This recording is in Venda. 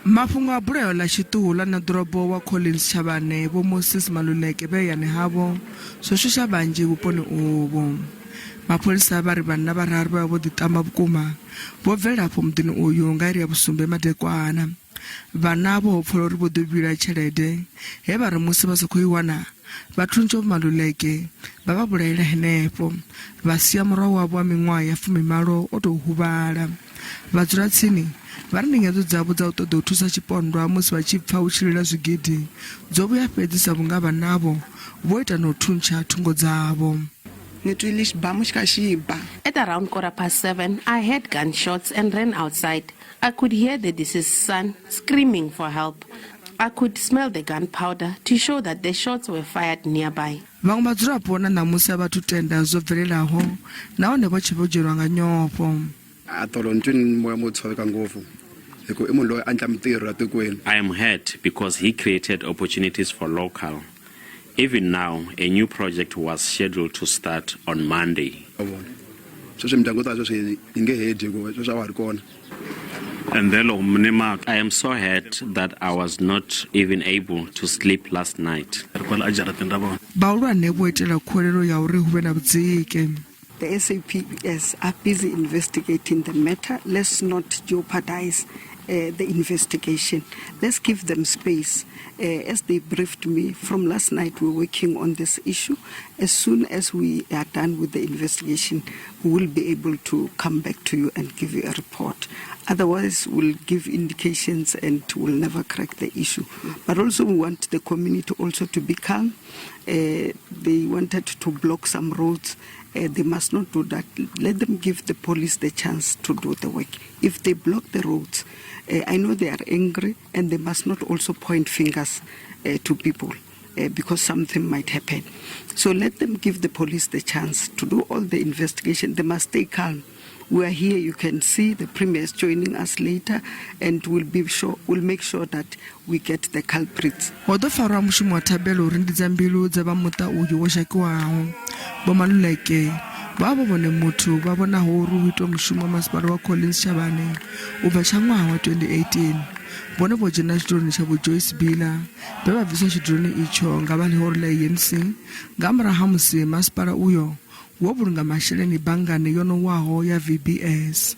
Mafhungo a bulayo ḽa tshiṱuhu ḽa ṋeḓorobo wa Collins Chabane Vho Moses Maluleke vhe hayani havho zwo shusha vhanzhi vhuponi uvhu. Mapholisa vha ri vhanna vhararu vhe vha vho ḓiṱama vhukuma vho bvelela afho muḓini uyu nga iri ya vhusumbe madekwana. Vhanna avho ho pfala uri vho ḓo vhila tshelede he vha ri musi vha sa khou i wana vha thuntsha Vho Maluleke vha vha vhulaela henefho vha sia murwa wavho wa miṅwaha ya fumimalo o tou huvhala. Vhadzulatsini vha ri ndingedzo dzavho dza u ṱoḓa u thusa tshipondwa musi vha tshi pfa hu tshi lila zwigidi dzo vhuya fhedzi sa vhunga vhanna avho vho ita na u thuntsha thungo dzavho. Ni twile xibamu xi kha xi ba. At around quarter past seven, I heard gunshots and ran outside. I could hear the deceased son screaming for help. I could smell the gunpowder to show that the shots were fired nearby. Vhaṅwe vhadzulapo na ṋamusi a vha thu tenda zwo bvelelaho nahone vho tshe vho dzhenwa nga nyofho. A tolo ni twi ni moya mo tshoveka ngopfu hi ku i munhu loyi a endla mintirho la tikweni. I am hurt because he created opportunities for local. Even now, a new project was scheduled to start on Monday. Vona sweswi mindyangu yo tala sweswi yi nge he dyi hikuva sweswi a wa ha ri kona. And then loko ni ma I am so hurt that I was not even able to sleep last night. Ri kwala ejaratini ra vona. Vhahulwane vho itela khuwelelo ya uri hu vhe na vhudziki. The SAPS are busy investigating the matter. Let's not jeopardize the investigation. Let's give them space. As they briefed me from last night, we're working on this issue. As soon as we are done with the investigation, we will be able to come back to you and give you a report. Otherwise, we'll give indications and we'll never crack the issue. But also, we want the community also to be calm. They wanted to block some roads. They must not do that. Let them give the police the chance to do the work. If they block the roads, I know they are angry and they must not also point fingers to people because something might happen. So let them give the police the chance to do all the investigation. They must stay calm. We are here. You can see the premier is joining us later, and we'll make sure that we get the culprits. Ho ḓo farwa mushumo wa thabelo u rindidza mbilu dza vha muṱa uyu wo zhakiwaho. Vho Maluleke vho vha vho vhone muthu vha vhonaho uri hu itwe mushumo wa masipala wa Collins Chabane u bva tsha ṅwaha wa 2018. Vhone vho dzhena tshiduloni tsha Vho Joyce Bila vhe vha bviswa tshiduloni itsho nga vha ḽihoro ḽa ANC nga murahu ha musi masipala uyo wo vhulunga masheleni banngani yo nowaho ya VBS.